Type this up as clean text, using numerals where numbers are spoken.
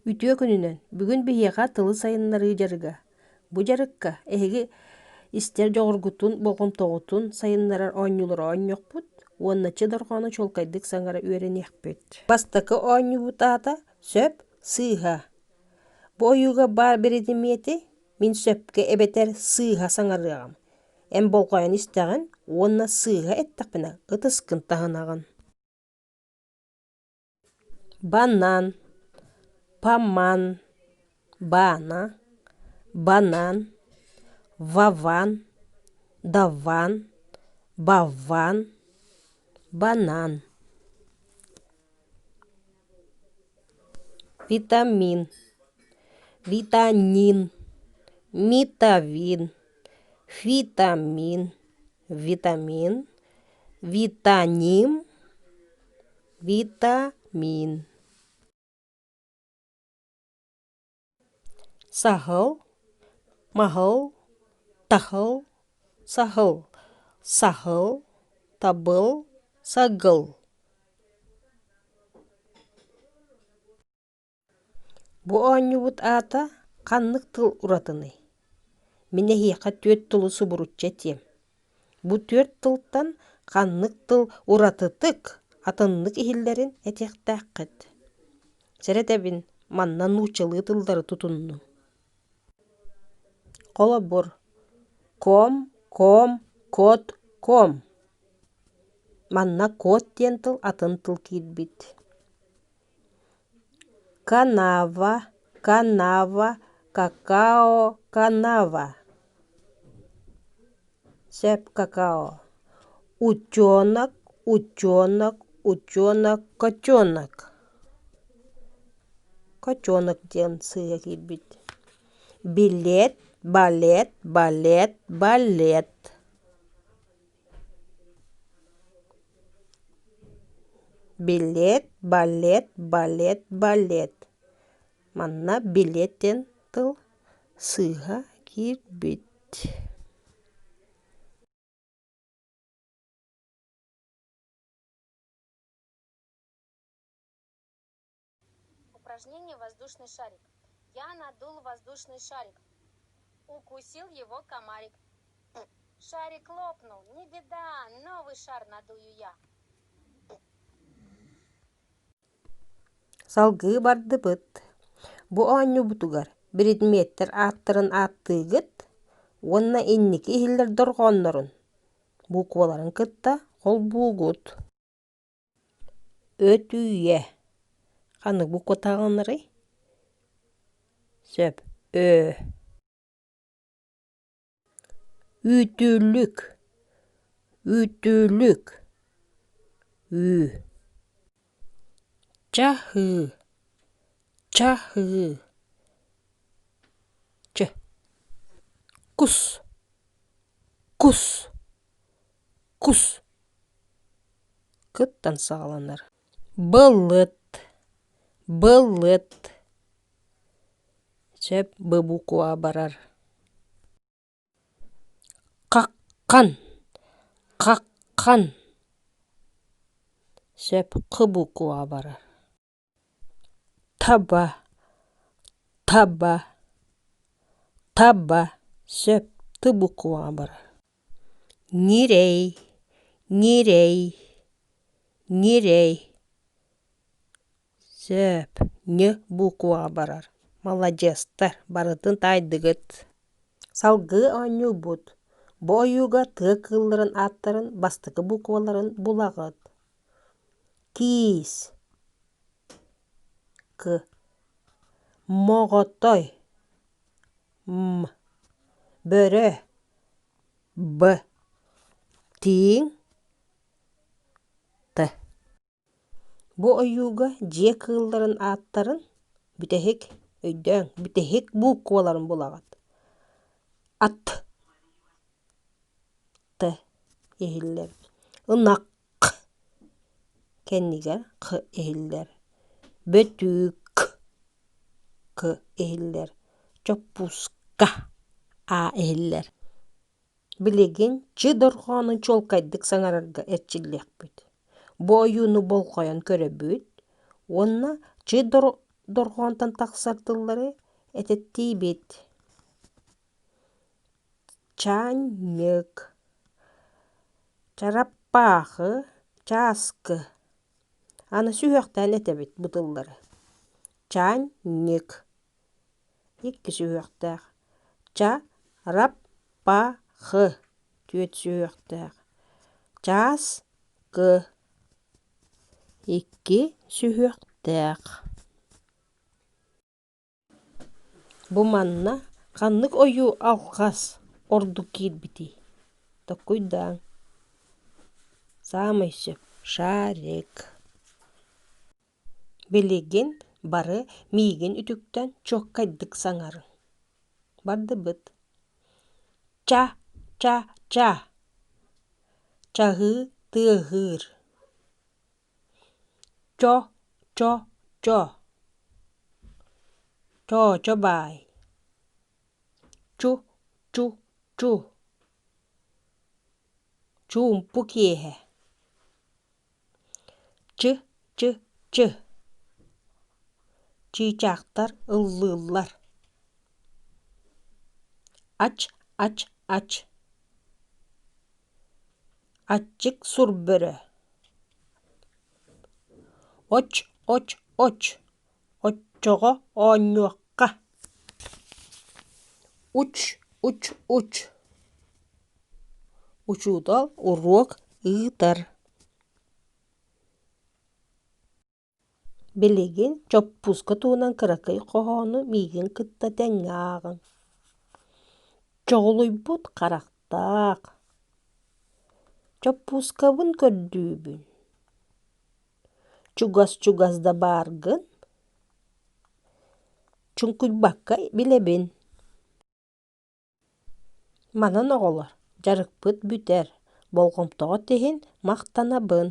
Үтүө күнүнэн! Бүгүн биһиэхэ тылы сайыннарыы дьарыга. Бу дьарыкка эһиги истэр дьоҕургутун, болҕомтоҕутун сайыннарар оонньуулары оонньуохпут уонна чы дорҕоону чуолкайдык саҥара үөрэниэхпит. Бастакы оонньуубут аата «Сөп, сыыһа». Бу ойууга баар биридимиэти мин сөпкө эбэтэр сыыһа саҥарыаҕым. Эн болҕойон истэҕин уонна сыыһа эттэхпинэ ытыскын таһынаҕын. Банан, паман, баана, банан, ваван, даван, бавван, банан. Витамин, витанин, митавин, фитамин, витамин, витаним, Витамин. Саһыл, маһыл, таһыл, саһыл, саһыл, табыл, сагыл. Бу оонньуубут аата ханнык тыл уратыный? Мин эһиэхэ түөрт тылы субуруччу этиэм. Бу түөрт тылтан ханнык тыл уратытык, атыннык иһиллэрин этиэхтээххит. Сэрэтэбин, манна нууччалыы тыллары тутуннум. Холобур, ком, ком, кот, ком. Манна кот диэн тыл атын тыл киирбит. Канава, канава, какао, канава. Сөп какао. Утенок, утенок, утенок, котенок. Котенок диэн сыыһа киирбит. Билет, балет, балет, балет. Билет, балет, балет, балет. Манна билет диэн тыл сыыһа киирбит. Упражнение «Воздушный шарик». Я надул воздушный шарик. Укусил его комарик. Шарик лопнул, не беда, новый шар надую я. Салгыы бардыбыт. Бу оонньуубутугар биридимиэттэр ааттарын ааттыыгыт уонна инники иһиллэр дорҕооннорун, букваларын кытта холбуугут. Өтүйэ. Ханнык буква таҕылынарый? Сөп. Ө. Үтүлүк. Үтүлүк. Ү. Чаһыы. Чаһыы. Ч. Кус. Кус. Кус кыттан саҕаланар. Былыт, былыт сөп б буква барар. Хаххан, хаххан сөп х буква барар. Таба, таба, таба сөп т букваҕа барар. Ньирэй, ньирэй, ньирэй сөп н букваҕа барар. Маладьыастар, барытын таайдыгыт. Салгыы оонньуубут. Бу ойууга тыа кыылларын ааттарын бастакы букваларын булаҕыт. Киис К Моҕотой М Бөрө Б Тииҥ Т Бу ойууга дьиэ кыылларын ааттарын бүтэһик өйдөөҥ бүтэһик букваларын булаҕыт. Ат Т иһиллэр. Ынах Кэннигэр х иһиллэр, бөтүүк к иһиллэр, чоппууска а иһиллэр. Билигин чы дорҕоонун чуолкайдык саҥарарга эрчиллиэхпит. Бу ойууну болҕойон көрөбүт уонна чы. дорҕоонтон тахсар тыллары этэттиибит. Чаанньык, чараппаахы, чааскы. Аны сүһүөхтээн этэбит бу тыллары. Чаанньык икки сүһүөхтээх, ча-рап-па-хы түөрт сүһүөхтээх, чаас-кы икки сүһүөхтээх. Бу манна ханнык ойуу алҕас ордук киирбитий? Толкуйдааҥ. Саамай сөп шарик. Билигин бары миигин үтүктэн чуоккайдык саҥарыҥ. Бардыбыт. Ча-ча-ча. Чаһыы тыаһыыр. Чо-чо-чо. Чоочо баай. Чу-чу-чу. Чуумпу киэһэ. Чы-чы-чы. Чыычаахтар ыллыыллар. Ач-ач-ач. Аччык сур бөрө. Оч-оч-оч. Оччоҕо оонньуохха. Уч-уч-уч. Учуутал уруок ыытар. Билигин чоппууска туһунан кыракый хоһоону миигин кытта тэҥҥэ ааҕыҥ. Чоҕулуйбут харахтаах, чоппуускабын көрдүүбүн, чугас-чугас да бааргын, чуҥкуйбакка билэбин Манан оҕолор, дьарыкпыт бүтэр, болҕомтоҕут иһин махтанабын.